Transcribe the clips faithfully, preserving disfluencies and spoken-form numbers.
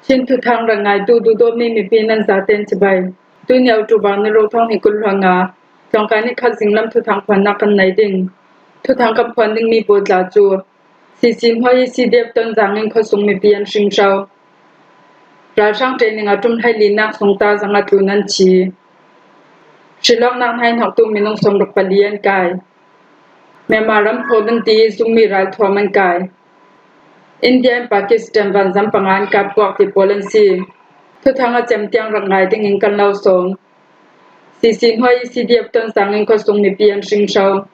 Chin thuthang rak ngaitu duhdawtmi mipi nan zaten cibai. Tuini October ni ruk thawng hnih kul hluan nga, tlawngkai ni khat zinglam thuthang phuannak kan nei ding. Thuthang kan phuan dingmi pawl tla cu C C hnuai i C D F Tonzang in khuasung mipi an hringhro. Ralhrang training a ṭum hlei linak sung ta zanga tlun an thi. Hrilawknak hnaihnoktu minung sawmruk pali an kai. Myanmar ram phawt an ti i zummi ralthuam an kai. India in Pakistan vanzam panga an katpuak ti pawl an si. Thuthang a cem tiang rak ngai dingin kan lo sawm. C C hnuai i C D F Tonzang in khuasung mipi an hringhro.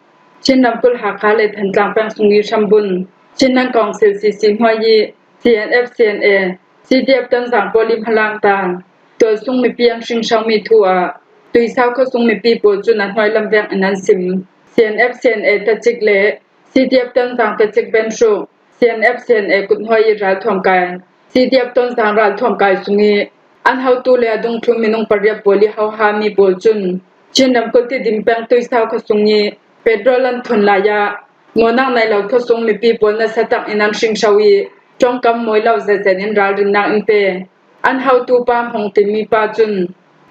Chin ramkulh Hakha le Thantlang peng sung i hrambun, Chin Nan Council C C hnuai i C N F C N A, C D F Tonzang pawl i hmalak dan, tualsung mipi an hringhromi thu ah tuisau khuasung mipi pawl cun a hnuai lam vek in an sim. C N F C N A tacik le C D F Tonzang tacik benhruk, C N F C N A kut hnuai i ralthuam kai, C D F Tonzang ralthuam kai sung i an hotu le a dungthlun minung pariat pawl i hohami pawl cun Chin ramkulh Tidim peng tuisau khuasung i petrol an thun lai ah mawhnak nei lo khuasung mipi pawl nasa tak in an hringhro i ṭongkam mawi lo zetzet in ralrinnak in pe. An hotu pa Hmung timi pa cun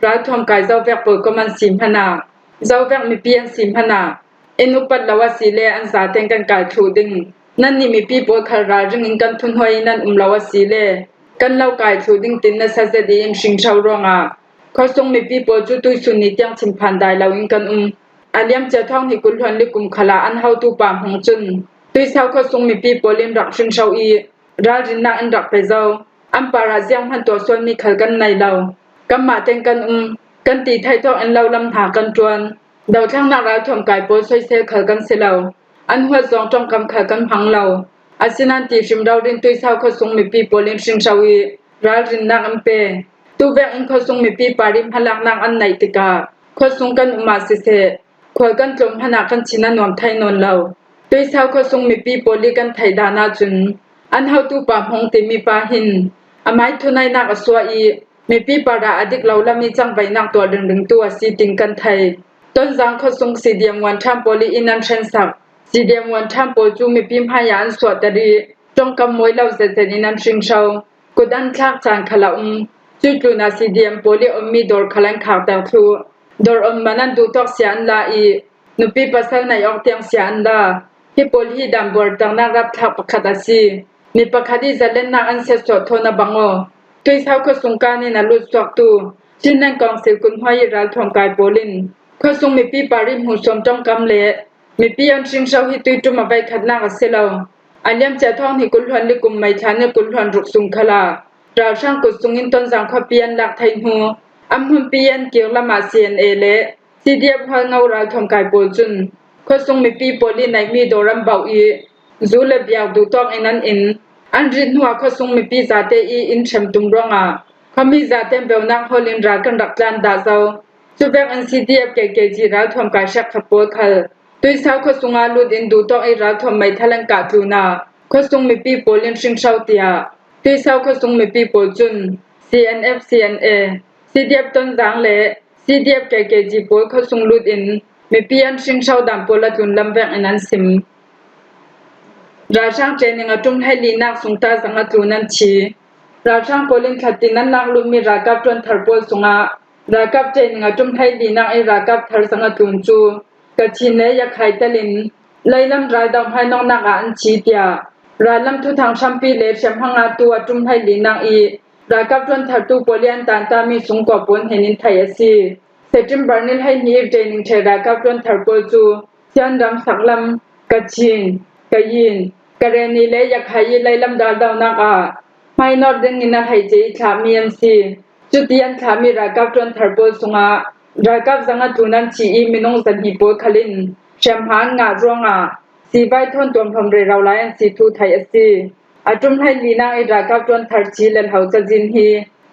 ralthuam kai zo vek pawl kawm an si hmanh ah, zo vek mipi an si hmanh ah, in upat lo a si le an zaten kan kai thluh ding. Nannih mipi pawl khal ralring in kan thunhuai in nan um lo a si le kan lo kai thluh ding tin nasa zet i in hringhro ruangah khuasung mipi pawl cu tuisun ni tiang chim phan dai lo in kan um. A liamcia thawng hnih kul hluan li kum khalah an hotu pa Hmung cun tuisau khuasung mipi pawl in rak hringhro i ralrinnak in rak pe zo. An parah zianghman tuah sualmi khal kan nei lo. Kanmah ten kan um, kan ti thei thawk in lo lam hna kan ṭuan. Dothlennak ralthuam kai pawl soisel khal kan si lo. An huat zong ṭongkam khal kan hmang lo. Asinain ti hrim rori in tuisau khuasung mipi pawl in hringhro i ralrinnak an pe. Tuvek in khuasung mipi par i hmalaknak an neih tikah khuasung kan um ah siseh, khual kan tlawm hmanh ah kan thin a nuam thei nawn lo. Tuisau khuasung mipi pawl i kan theih dan ahcun an hotu pa Hmung timi pa hin a mai thuneihnak a suah i mipi parah a dik lo lam i cangvaihnak tuah ringringtu a si tin kan thei. Tonzang khuasung C D M Wanṭhan pawl i in an ṭhensak. C D M Wanṭhan pawl cu mipi hmaiah an suahter i ṭongkam mawi lo zetzet in an hringhro. Kut an thlak caan khal a um. Cuih tlunah C D M pawl i ommi dawr khal an khakter thluh. Dawr om man an duhtawk sia an la i nupi pasal naih awk tiang sia an la. Hi pawl hi daan buarternak rapthlak pakhat a si. Mi pakhat i zalennak an siatsuah thawn a bang aw. Tuisau khuasung kan in a lutsuaktu Chin Nan Council kut hnuai i ralthuam kai pawl in khuasung mipi par i hmuhsuam ṭongkam le mipi an hringhro hi tuiṭum a veikhatnak a si lo. A liamcia thawng hnih kul hluan li kum May thla ni kul hluan ruk sung khalah ralhrang kut sungin Tonzang khuapi an lak thei hnu, an hmunpi an kir lamah C N A le C D F Hualngo ralthuam kai pawl cun khuasung mipi pawl i neihmi dawr an bauh i zu le biak duhtawk in an in. An rit hnuah khuasung mipi zate i in ṭhemtum ruangah khuami zaten beunak hawl in ral kan rak tlan dah zo. Cuvek in C D F K K G ralthuam kai hrekkhat pawl khal tuisau khuasung ah lut in duhtawk i ralthuam meithal an kah tlunah khuasung mipi pawl in hringhro tiah tuisau khuasung mipi pawl cun C N F C N A, C D F Tonzang le C D F K K G pawl khuasung lut in mipi an hringhro dan pawl a tlun lam vek in an sim. Ralhrang training a ṭum hlei linak sung ta zanga tlun an thi. Ralhrang pawl in thlatin an lak lutmi ralkap ṭuanthar pawl sungah ralkap training a ṭum hlei linak i ralkap thar zanga tlun cu Kachin le Yakhai telin leilam raldo hmainawknak ah an thi tiah rallam thuthang hrampi le hriamhma ngatu a ṭum hlei linak i ralkap ṭuanthartu pawl i an tantami sungkuah pawl hnen in theih a si. September ni hleihnih i training ṭheh ralkap ṭuanthar pawl cu Sian ram saklam, Kachin, Kayin, Karenni le Yakhai i leilam raldonak ah hmainawt dingin a hleice i thlahmi an si. Cuti an thlahmi ralkap ṭuanthar pawl sungah ralkap zanga tlun an thi i minung zahnih pawl khal in hriamhma an ngah ruangah sivai thawn tuamhlawm rero lai an si thu theih a si. A ṭum hlei linak i ralkap ṭuanthar thi le hlo cazin hi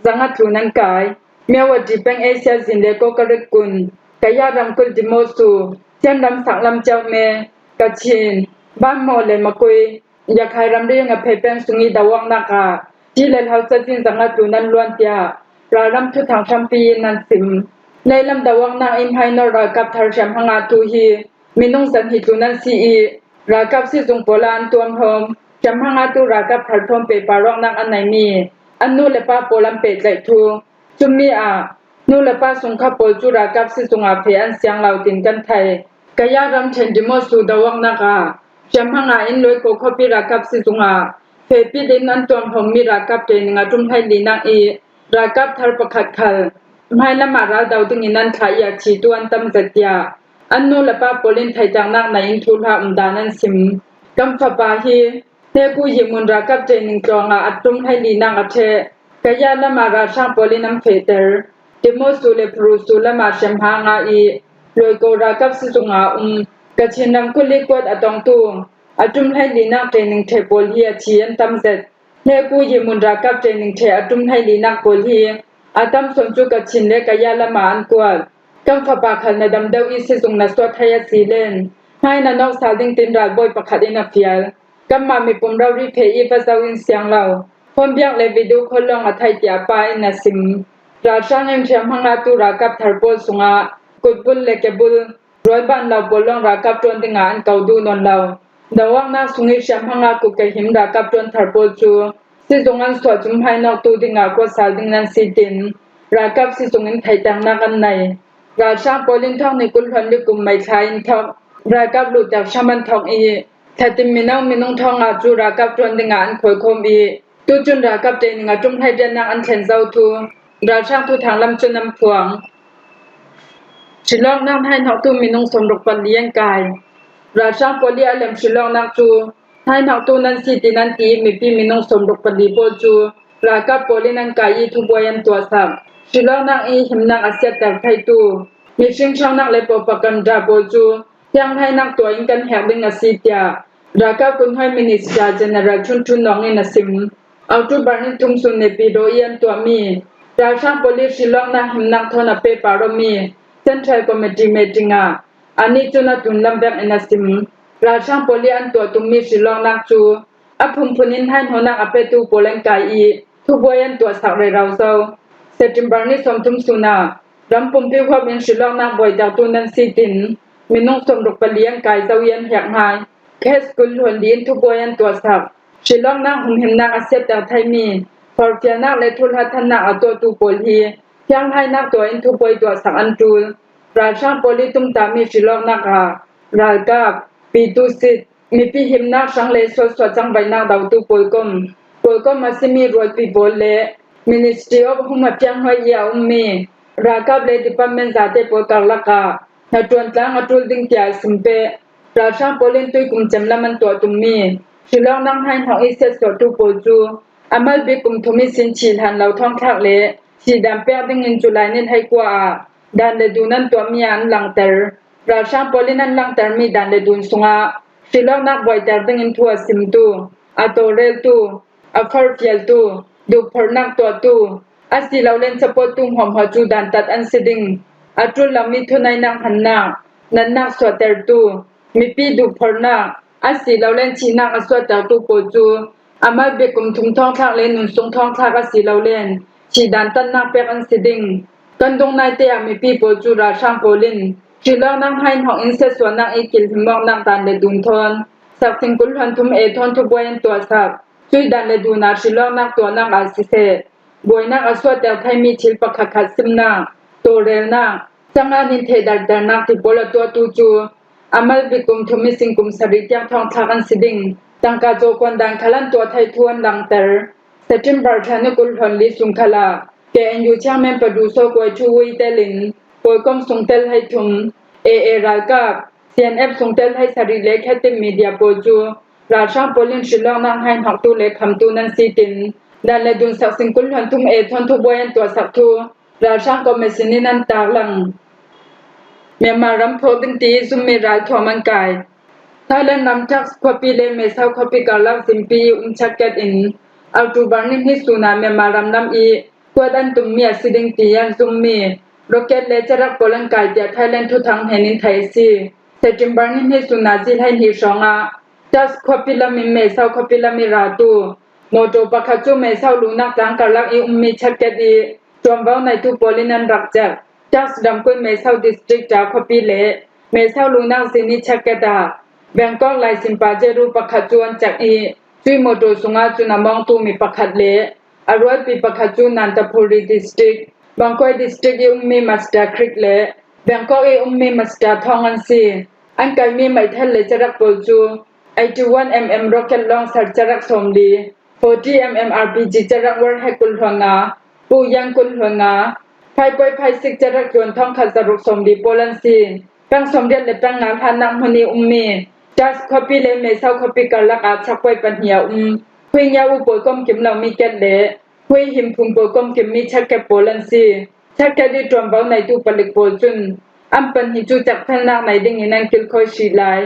zanga tlun an kai. Myawaddy peng Asia zin le Kokarik kun, Kaya ramkulh Dimosu, Sian ram saklam Ceume, Kachin, Banmo le Makui, Yakhai ramri ngaphei peng sung i doawknak ah thi le hlo cazin zanga tlun an luan tiah ralram thuthang hrampi in an sim. Leilam doawknak i hmainor ralkap thar hriamhma ngatu hi minung zahnih tlun an si i ralkap sizung pawl ah an tuamhlawm. Hriamhma ngatu ralkap thar thawn pehpar awknak an neimi an nu le pa pawl an pehtlaih thu. Cumi ah nu le pa sungkha pawl cu ralkap sizung ah feh an siang lo tin kan thei. Kaya ramṭhen Dimosu do awknak ah hriamhma nga in Loiko khuapi ralkap sizung ah fehpit in an tuamhawmmi ralkap training a ṭum hlei linak i ralkap thar pakhat khal hmailam ah ral do dingin an thlah i a thitu an tam zet tiah an nu le pa pawl in theihternak nei in thuhla umdan an sim. Kan fapa hi Hneku Yimun ralkap training tlawng ah a ṭum hlei linak a ṭheh. Kaya lam ah ralhrang pawl in an fehter. Dimosu le Phurusu lam ah hriamhma nga i Loiko ralkap sizung ah um. Kachin ramkulh i kuat a tongtu a ṭum hlei linak training ṭheh pawl hi a thi an tam zet. Hneku Yimun ralkap training ṭheh a ṭum hlei linak pawl hi a tam sawn cu Kachin le Kaya lam ah an kuat. Kan fapa khal na dam deuh i sizung na suah thei a si len hmai na nawk sal ding tin ralbawi pakhat in a fial. Kanmah mipum rori feh i va zoh in siang lo. Phone biak le video call lawng a thei tiah pa in a sim. Ralhrang in hriamhma nga tu ralkap thar pawl sungah kutbul le kebul rualban lo pawl lawng ralkap ṭuan dingah an ko duh nawn lo. Do awknak sung i hriamhma nga kuk kehim ralkap ṭuan thar pawl cu sizung an suah cum hmainawktu dingah kuat sal ding nan si tin ralkap sizung in theihternak an nei. Ralhrang pawl in thawng ni kul hluan li kum May thla in thawk ralkap luhter hram an thawk i, thlatim mino minung thawng nga cu ralkap ṭuan dingah an khawikhawm i, tucun ralkap training a ṭum hlei riannak an thlen zo thu ralhrang thuthang lam cun an phuang. Hrilawknak hnaihnawktu minung sawmruk pali an kai. Ralhrang pawl i a lem hrilawknak cu hnainawktu nan si ti nan ti i mipi minung sawmruk pali pawl cu ralkap pawl in an kai i thubuai an tuahsak. Hrilawknak i himnak a siatter theitu, mihring hrawknak le propaganda pawl cu thianghleinak tuah in kan herh ding a si tiah ralkap kunhoi Minister General Chun Chun Nawng in a sim. October ni thum sun Naypyidaw i an tuahmi ralhrang pawl i hrilawknak himnak thawn a pehpar awmi Central Committee meeting ah anih cun a tunlam bek in a sim. Ralhrang pawl i an tuah tummi hrilawknak cu a phunphun in hnainawknak a petu pawl an kai i thubuai an tuahsak rero zo. September ni sawmthum sun ah ram pumpi huap in hrilawknak buaitertu nan si tin minung sawmruk pali an kai zo i an herh ngai. Case kul hluan li in thubuai an tuahsak. Hrilawknak humhimnak a siatter theimi forhfialnak le thuhla thannak a tuahtu pawl hi thianghleinak tuah in thubuai tuahsak an ṭul. Ralhrang pawl i tumtahmi hrilawknak ah ralkap, pitu sit, mipi himnak hrang le sualsuah cangvaihnak dotu pawlkom, pawlkom a simi rualpi pawl le Ministry of Home Affairs hnuai i a ummi ralkap le department zate pawl karlak ah hnaṭuan tlang a ṭul ding tiah a sim peh. Ralhrang pawl in tuikum cem lam an tuah tummi hrilawknak hnainawk i siatsuahtu pawl cu a mal bik kum thum i sin thih hlan lo thawngthlak le thihdan pek dingin July ni hleikua ah dan le dun an tuahmi ah an langter. Ralhrang pawl in an langtermi dan le dun sungah hrilawknak buaiter dingin thu a simtu, a tawlreltu, a forhfialtu, duhphorhnak tuahtu, a si lo len support tu hmuahhmuah cu dantat an si ding. A ṭul lomi thuneihnak hmannak, natnak suahtertu, mipi duhphorhnak, a si lo len thihnak a suahtertu pawl cu a mal bik kum thum thawngthlak le nun sung thawngthlak a si lo len thihdan tannak pek an si ding. Kan dung naite ah mipi pawl cu ralhrang pawl in hrilawknak hnainawk in siatsuahnak i kilhim awknak dan le dun thawn saksing kul hluan thum e thawn thubuai an tuahsak. Cuih dan le dun ah hrilawknak tuahnak ah siseh, buainak a suahter theimi thil pakhatkhat simnak, tawlrelnak, cang an in thehdarternak ti pawl a tuahtu cu a mal bik kum thum i sing kum sarih tiang thawngthlak an si ding. Tangka cawkuan dan khal an tuah thei thu an langter. September thla ni kul hluan li sung khal ah K N U chairman Padu Saw Kuai Thu Wui tel in pawlkom sungtel hei thum, A A ralkap, C N F sungtel hei sarih le Khetim media pawl cu ralhrang pawl in hrilawknak hnainawktu le khamtu nan si tin dan le dun saksing kul hluan thum e thawn thubuai an tuahsak thu ralhrang commission in an taklang. Myanmar ram phawk ding ti i zummi ralthuam an kai. Thailand ram Thak khuapi le Mae Sot khuapi karlak zimpi i um chakket in October ni hnih sun ah Myanmar ram lam i kuat an tummi a si ding ti an zummi rocket le carak pawl an kai tiah Thailand thuthang hnen in theih a si. September ni hnih sun ah zihleihnih hrawng ah Thak khuapi lam in Mae Sot khuapi lam i ratu motor pakhat cu Mae Sot luhnak tlang karlak i ummi chakket i ṭuanvo neitu pawl in an rak cek. Thak ramkulh Mae Sot district Thak khuapi le Mae Sot luhnak zin i chakket ah Bangkok laisimpa Jeru pakhat cu an cek i cuih motor sungah cun a mawngtu mi pakhat le A rualpi pakhat cu Nantapuri District, Bangkoi District i ummi Masta Creek le Bangkok i ummi Masta Thong an si. An kaimi maithal le carak pawl cu eighty-one mm rocket launcher carak sawmli, forty mm R P G carak warhead kul hluan nga, puyan kul hluan nga, five point five six carak tuan thawngkhat zaruk sawmli pawl an si. Peng sawmriat le peng nga hlatnak hmun i ummi Tars khuapi le Mesau khuapi karlak ah checkpoint pahnih a um. Huingia u pawl kom kim lomi ket le hui himphung pawl kom kimmi checkgate pawl an si. Checkgate i ṭuanvo neitu palik pawl cun an pahnih cu cekfelnak nei dingin an kilkhawi hrih lai.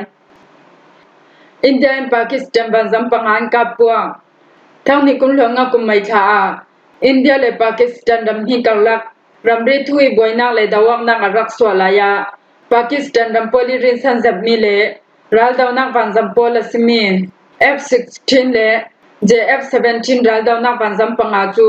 India in Pakistan vanzam panga an kap puak. Thang hnih kul hluan nga kum May thla ah India le Pakistan ram hnih karlak ramri thu i buainak le doawknak a rak suah lai ah Pakistan ram pawl i rinsan zetmi le raldonak vanzam pawl a simi F sixteen le J F seventeen raldonak vanzam panga cu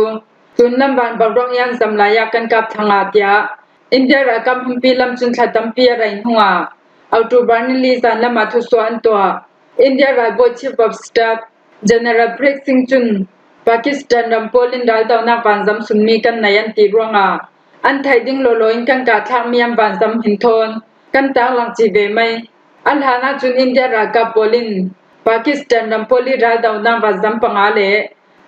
Cun lam van boruak i an zam lai ah kan kap thlang ah, tiah India ralkap hmunpi lam cun thla tampi a rei hnuah October ni li zan lam ah thusuah an tuah. India ralbawi Chief of Staff General Preet Singh cun Pakistan ram pawl in raldonak vanzam sunmi kan nei an ti ruangah an theih ding lawlaw in kan kahthlakmi an vanzam hin thawn kan tarlang ci ve mai. A hlan ahcun India ralkap pawl in Pakistan ram pawl i raldonak vanzam panga le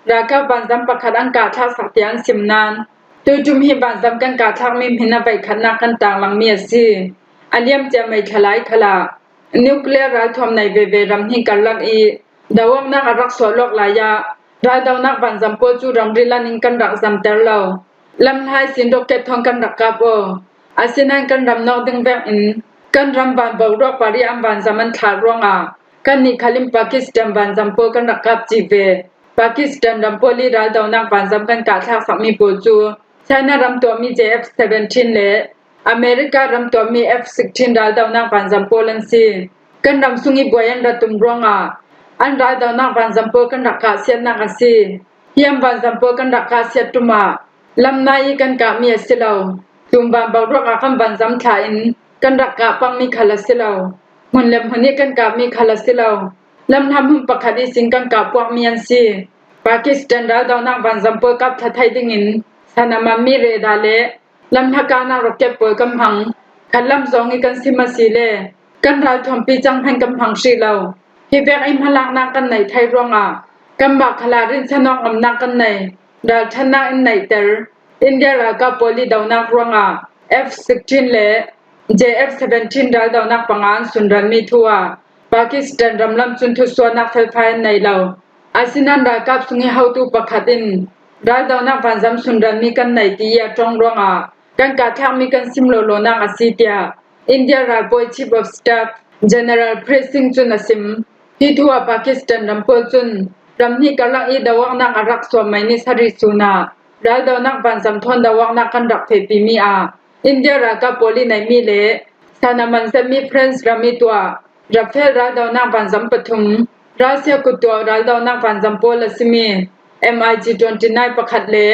ralkap vanzam pakhat an kahthlaksak tiah an sim nain, tuiṭum hi vanzam kan kahthlakmi hmin a veikhatnak kan tarlangmi a si. A liamcia May thla lai khalah nuclear ralthuam nei veve ram hnih karlak i doawknak a rak suah lawk lai ah raldonak vanzam pawl cu ramri lan in kan rak zamter lo. Lamhlai sin rocket thawn kan rak kap aw. Asinain kan ram nawk ding vekin kan ram van boruak par i an vanzam an thlah ruangah kannih khal in Pakistan vanzam pawl kan rak kap ci ve. Pakistan ram pawl i raldonak vanzam kan kahthlaksakmi pawl cu China ram tuahmi J F seventeen le America ram tuahmi F sixteen raldonak vanzam pawl an si. Kan ram sung i buai an rat tum ruangah an raldonak vanzam pawl kan rak kahsiatnak a si. Hi an vanzam pawl kan rak kahsiat ṭum ah lamnai i kan kahmi a si lo. Tlumban boruak ah kan vanzam thlah in kan rak kah pangmi khal a si lo. Hmun le hmun i kan kahmi khal a si lo. Lamhlat hmun pakhat ihsin kan kah puakmi an si. Pakistan raldonak vanzam pawl kap thla thei dingin san a manmi radar le lamhla kahnak rocket pawl kan hmang. Khatlam zong i kan sim a si le kan ralthuampi cang hmanh kan hmang hrih lo. Hi vek i hmalaknak kan neih thei ruangah kanmah khal ah rinsan awk ngamnak kan nei. Ralṭhatnak in neihter. India ralkap pawl i donak ruangah F sixteen le J F seventeen raldonak panga an sunralmi thu ah Pakistan ram lam cun thusuahnak felfai an nei lo. Asinain ralkap sung i hotu pakhat in raldonak vanzam sunralmi kan nei ti i a ṭong ruangah kan kahthlakmi kan sim lawlawnak a si, tiah India ralbawi Chief of Staff General Preet Singh cun a sim. Hi thu ah Pakistan ram pawl cun ram hnih karlak i doawknak a rak suah May ni sarih sun ah raldonak vanzam thawn doawknak kan rak fehpimi ah India ralkap pawl i neihmi le san a man zetmi France ram i tuah Rafale raldonak vanzam pathum, Russia kut tuah raldonak vanzam pawl a simi M I G twenty nine pakhat le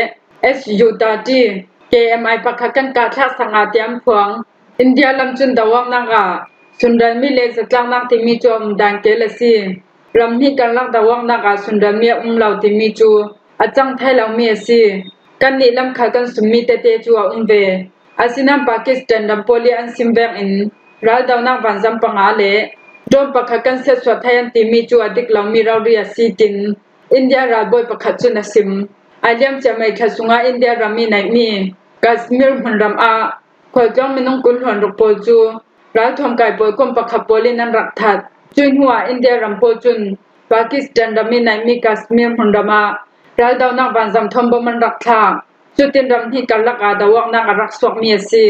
S U thirty K M I pakhat kan kahthlak sak ah tiah an phuang. India lam cun doawknak ah sunralmi le zatlaknak timi cu a um dan kel a si. Ram hnih karlak doawknak ah sunralmi a um lo timi cu a cang thei lomi a si. Kannih lam khal kan sunmi tete cu a um ve. Asinain Pakistan ram pawl i an sim vekin raldonak vanzam panga le drone pakhat kan siatsuah thei an timi cu a dik lomi rori a si, tin India ralbawi pakhat cun a sim. A liamcia May thla sungah India ram i neihmi Kashmir hmunram ah khualtlawng minung kul hluan ruk pawl cu ralthuam kai pawl kom pakhat pawl in an rak that. Cuih hnuah India ram pawl cun Pakistan ram i neihmi Kashmir hmunram ah raldonak vanzam thawn bom an rak thlak. Cutin ram hnih karlak ah doawknak a rak suakmi a si.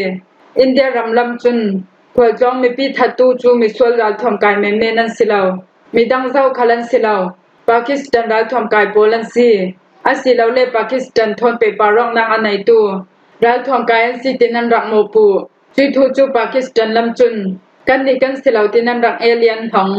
India ram lam cun khualtlawng mipi thattu cu misual ralthuam kai menmen an si lo. Midang zokhal an si lo. Pakistan ralthuam kai pawl an si. Asilole Pakistan thawn pehpar awknak a neitu ralthuam kai an si tin an rak mawhpuh. Cuih thu cu Pakistan lam cun kannih kan si lo tin an rak el i an hnong.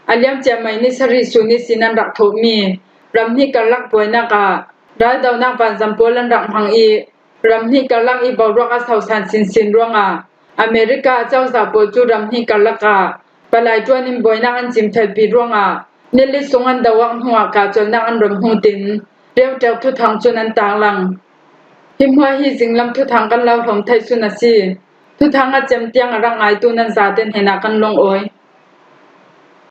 A liamcia May ni sarih sun ihsin an rak thawhmi ram hnih karlak buainak ah raldonak vanzam pawl an rak hmang i ram hnih karlak i boruak a sosan sinsin ruangah America a cozah pawl cu ram hnih karlak ah palai ṭuan in buainak an cimfelpi ruangah nili sung an doawk hnuah kahcolhnak an ram hmu tin Ṭeuṭeu thuthang cu nan tak lang. Hi hmuah hi zinglam thuthang kan lo hlawm theih sun a si. Thuthang a cem tiang a rak ngaitu nan zate hnenah kan lungawi.